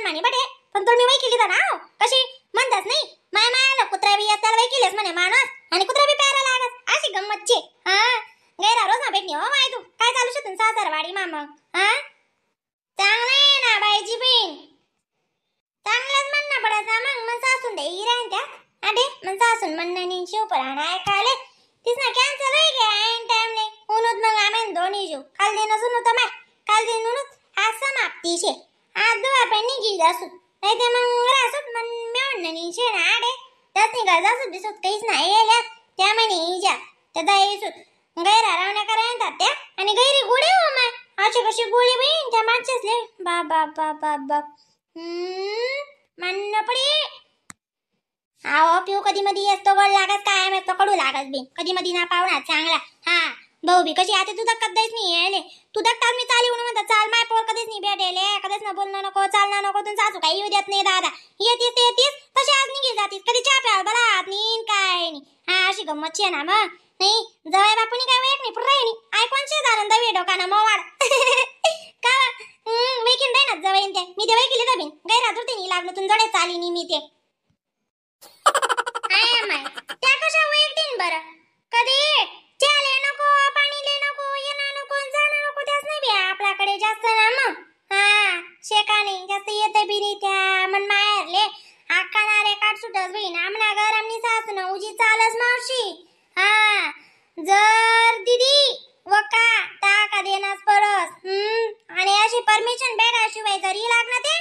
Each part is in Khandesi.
जन्मानी बटे पण तुला मी वैकिली तर ना हो. कशी म्हणतास नाही माय मायाला कुत्रा बी त्याला वैकिलेस म्हणे माणूस आणि कुत्रा बी प्यारा लागस अशी गंमतची. हा गैरा रोज ना भेटणी हो माय तू काय चालू शकतो सासरवाडी मामा. हा चांगलं आहे ना बाईची बहीण चांगलंच म्हणणं पडायचा मग मन सासून दे राहीन त्या अरे मन सासून म्हणणं नाही शिवपुराण ऐकायले तीच ना कॅन्सल होई गे ऐन टाइमले उनूत मग आम्ही दोन्ही जीव काल दिन असून होतं माय काल दिन उनूत आज समाप्ती शे आज दुवा पण निघी जासू नाही ते मग रासूत मन मिळून नाही शे ना आडे त्याच निघा जासूत बिसूत काहीच नाही येल्या त्या म्हणे इजा त्या येसूत गैरा रावण्या करायला त्या आणि गैरी गोडी हो माय अशी कशी गोळी बहीण त्या माणसासले बा बा बा बा बा मानणं पडी. आहो पिऊ कधी मधी असतो गोड लागत काय असतो कडू लागत बी कधी मधी ना पाहुणा चांगला. हा भाऊ बी कशी आता तू धक्कात द्यायच नाही येले तू धक्कात मी चाली म्हणून म्हणतात चाल माय पोर कधीच नाही भेटेले कधीच ना बोलणं नको चालणं नको तुम सासू काही येऊ देत नाही दादा येतीस ते येतीस तशी आज निघी जातीस कधी चहा प्याल बला नाही काय नाही. हा अशी गंमत ना मग नाही जवळ बापूनी काय वेळ नाही पुरा नाही ऐकून जाणं दवी डोकाना मवाड का वेकीन दे ना जवळ ते मी ते वेकिले दबीन गैरा दुर्ते नाही लागलो तुम जडे चाली नाही मी ते I my त्या कशा वेगटीन बरं कधी चाले नको पाणी ले नको येणं नको जाणं नको त्याच नाही बी आपल्याकडे जास्त ना मग. हा शेका नाही जास्त येते बी नाही त्या मन माहेरले आक्का नारे काट सुटस बहीण आमना घर आमनी सासू ना उजी चालस मावशी. हा जर दीदी वका टाका देनास परस आणि अशी परमिशन भेटाशिवाय जरी लागणार ते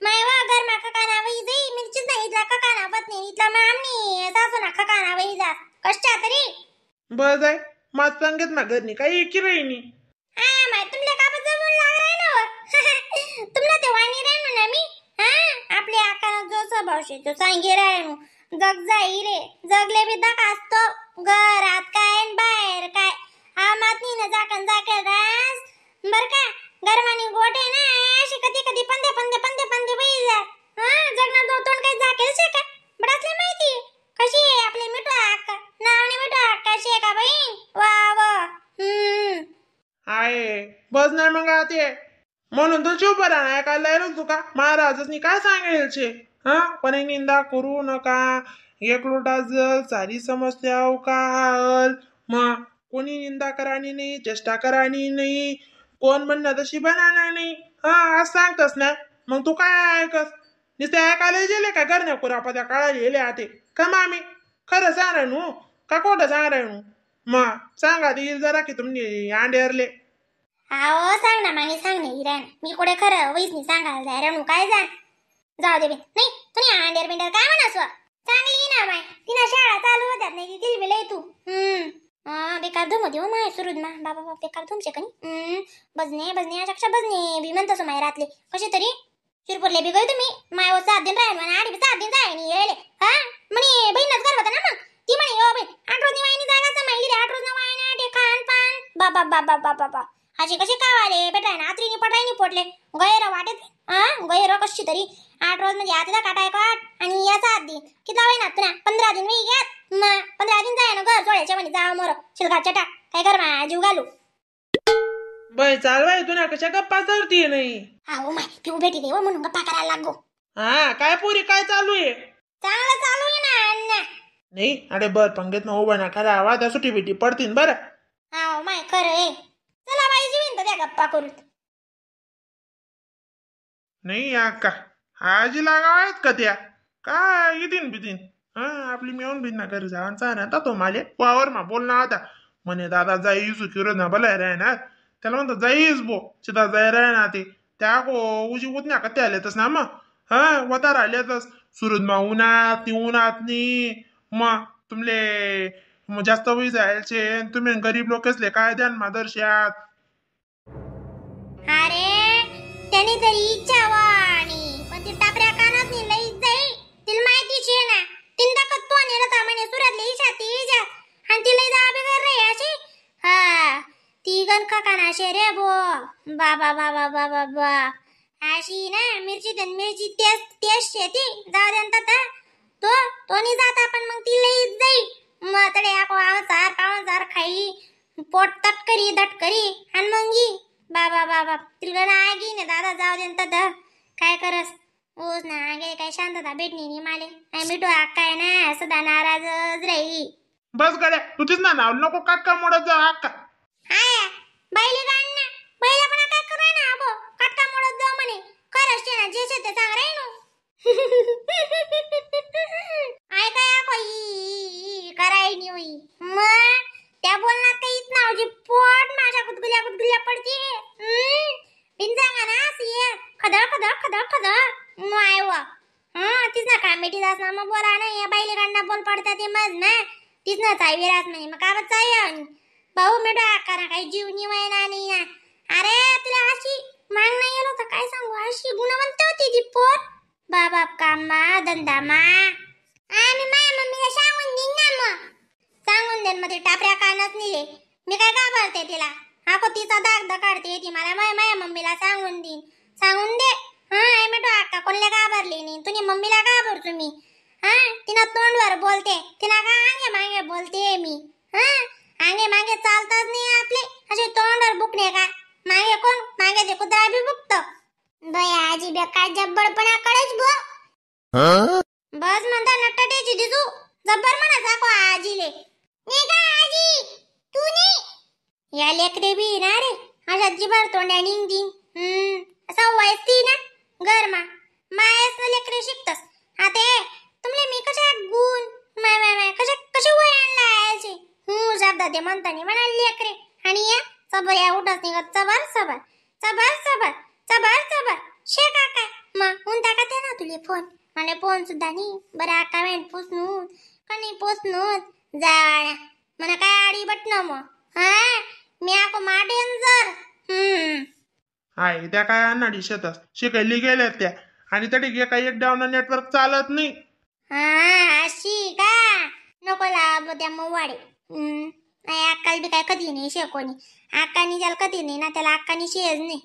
माय वा घर मा खकाना वही जाई मिरचीच नाही इथला खकाना पत नाही इथला मा आमनी सासू ना खकाना वही जा कशा तरी बस आहे माझ सांगत ना घरनी काही एकी राहिनी. हा माय तुमले का जमून लाग ना तुमला ते वाणी राहिनो ना मी. हा आपल्या आकारात जो स्वभाव शे तो सांगे राहिनो जग जाई रे जगले बी दक असतो घरात काय न बाहेर काय हा मातनी ना जाकन जाकेल रास बर का गरमानी गोट आहे ना अशी कधी कधी पंदे पंदे पंदे पंदे बाई जा. हा जगणार दो तोंड काही जाकेल शे का बडासले माहिती कशी आहे आपले मिठू आक्का नावने मिठू आक्का शे का बहीण वा वा. आहे बस नाही मग आते म्हणून तर जीव बरा नाही काय लायलो तुका महाराजनी काय सांगेल छे. हा पण निंदा करू नका एक लोटा जल सारी समस्या का मग कोणी निंदा करानी नाही चेष्टा करानी नाही कोण म्हणणं तशी बनाना नाही. हा आज सांगतस ना मग तू काय ऐकस नुसते ऐकायला गेले का घरण्या कुरापत्या काढायला गेले आते का मामी खरं सांग नू का खोटं सांग नू मग सांगा ती जरा की तुम्ही अंडेरले. अहो सांग ना मामी सांग ना हिरण मी कुठे खरं वैस नाही सांगायला जाय रणू काय जा जाऊ दे बे नाही तुम्ही अंडेर बिंडेर काय म्हणा स्व चांगली ना माय तिना शाळा चालू होत्यात नाही ती दिली लय तू. बेकार धूम होती हो माय सुरुद मा बाबा बाप बेकार धूमशे कनी बजने बजने अशा बजने बी म्हणतो माय रातले कसे तरी शिरपूरले बी गई तुम्ही माय 7 दिन राहील म्हणे आडी 7 दिन जाय नी येले. हा म्हणे बहीणच घर होता ना मग ती म्हणे ओ बहीण 8 रोज वाहिनी जागाचं माहिली 8 रोज वाहिनी आठे खान पान बाबा बाबा बाबा बाबा असे कसे कावाले बेटा ना आत्रीनी पटायनी पोटले गैर वाटेत. हा गैर कशी तरी 8 रोज म्हणजे आता काटाय काट आणि या 7 दिन किती ना तुला 15 दिन मी घ्यात मग 15 दिन जाय ना घर सोडायच्या म्हणे जा मोर शिलगा चटा काय कर मा जीव घालू बाई चालवाय तुला कशा गप्पा चालतीये नाही. हा ओ my पिऊ भेटी देव म्हणून गप्पा करायला लागो. हा काय पुरी काय चालू आहे चांगलं चालू आहे ना अण्णा. नाही अरे बर पंगेत ना उभा ना खरा आवाज सुटी बिटी पडतीन बरं. हा माय खरं आहे चला बाई जीवन तर त्या गप्पा करू. नाही अक्का आजी लागावायत का त्या काय येतीन बितीन. हा आपली मेवून बिन ना घरी जाऊन चालणार तो माले वावर मा बोलना आता म्हणे दादा जाई सुकीर ना भलाय राहणार त्याला म्हणतो जाईस बो चिता जाय राहणार ते त्या गो उजी उतन्या का त्या आल्यातच ना मग. हा वतार आल्यातच सुरत मा उन्हात नी उन्हात नी मग तुमले मग जास्त वय जायचे तुम्ही गरीब लोक असले काय द्यान मादर्शात. अरे त्याने तरी इच्छा वाणी पण ती टापऱ्या कानात नाही लई जाई तिला माहितीच आहे ना तीन दाखत तो नेलं म्हणे सुरातली इच्छा ती इच्छा आणि ती लई जा बिगर रे अशी. हा ती गण काना असे रे बो बाबा बाबा बाबा बा अशी ना मिरची तन मिरची तेच तेच शेती जाऊ दे ना तो तो नाही जाता पण मग ती लई जाई मग तडे आको चार पावन चार खाई पोट तटकरी दटकरी आणि मग बाबा बाबा तिला आगी ना दादा जाऊ दे तर काय करस. दादा भेटणी नाही माले. आणि मिठू अक्का आहे ना सदा नाराजच राही. बस गड्या, तू तीच ना नाव नको काटका मोडत जा अक्का. आया बैले गाण ना बैला पण काय कराय ना अबो काटका मोडत जा म्हणे. खरंच ते ना जे शे ते सांग रे नु. I काय कोई कराय नाही होई. मग त्या बोलणार काहीच नाव जी पोट माझ्या गुदगुल्या गुदगुल्या पडते. बिन सांगा ना सिये खदळ खदळ खदळ खदळ माय वा. हा तीच ना काय मिठी जास ना मग बोला ना या बाईले गांडा बोल पडतात ते मज ना तीच ना चावी राहत नाही मग काय चावी भाऊ मेडो आकारा काही जीव निवाय ना नाही ना. अरे तुला अशी मांग नाही गेलो तर काय सांगू, अशी गुणवंत होती ती पोर. बाबा कामा धंदा मा आम्ही माझ्या मम्मीला सांगून देईन ना मग. सांगून then मध्ये टापऱ्या कानच नेले. मी काय घाबरते तिला, हा को तिचा दाग दकाडते ती मला. माय माझ्या मम्मीला सांगून देईन, सांगून दे. हा आई मेडो आका कोणला घाबरली नाही, तुम्ही मम्मीला घाबरतो मी. हा तिना तोंडवर बोलते, तिना का आंगे मांगे बोलते मी. हा आंगे मागे चालताच नाही आपले, असे तोंडवर बुकणे का मागे कोण मागे ते कुत्रा बी बुकत. बया आजी बे काय जब्बडपणा कळेच भो. बस म्हणता नट्टाट्याची दिसू जब्बर म्हणा साको आजीले. नाही का आजी तू नाही या लेकरे बी ना रे अशा जिभर तोंड्या निंगदी. असा वयसती ना गरमा मायस ना लेकरे शिकतस. हा ते तुमले मी कशा गुण माय माय माय कशा कशा वय आणला आयचे हूं शब्द ते म्हणता नाही म्हणा लेकरे. आणि या चबर या उठत निघत चबर चबर चबर चबर चबर चबर शे काका मग ऊन टाका ते ना तुले फोन. मला फोन सुद्धा नाही बरं आका वेळ पोचनून का नाही पोचनून जा मला काय आडी बटन मग. हा मी आको मा डेंजर. आहे त्या काय अनाडी शेतात शिकायली गेल्या त्या, आणि तरी काही एक डाऊन नेटवर्क चालत नाही. हा अशी का नको लाभ त्या मवाडे. नाही अक्काल बी काय कधी नाही शेकोनी अक्कानी ज्याला कधी नाही ना त्याला अक्कानी शेज नाही.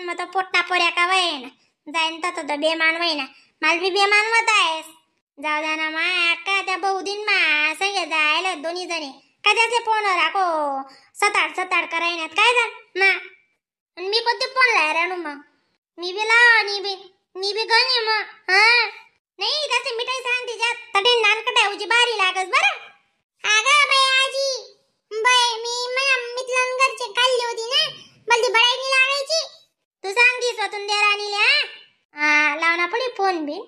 मग तो पोट्टा पोऱ्या का वय ना जाईन तर तो बेमान वय ना मला बी बेमान मत आहेस. जाऊ द्या ना मा अक्का त्या बहुदिन मा संगे जायला दोन्ही जणी काय त्याचे फोनवर आको सताड सताड करायनात काय जाण मा. आणि मी कोणते फोन लाय रानू मग मी बी लाव आणि बी मी बी गणी मग. हा नाही त्याचे मिठाई सांग तिच्यात तटे नानकटाय उजी बारी लागस बरं. अगं बाई आजी बाई मी माझ्या मित्रां घरचे खाल्ली होती ना मला ती बडाई नाही लागायची. तू सांगती स्वतः देराणीला. हा लावना पडी फोन बी.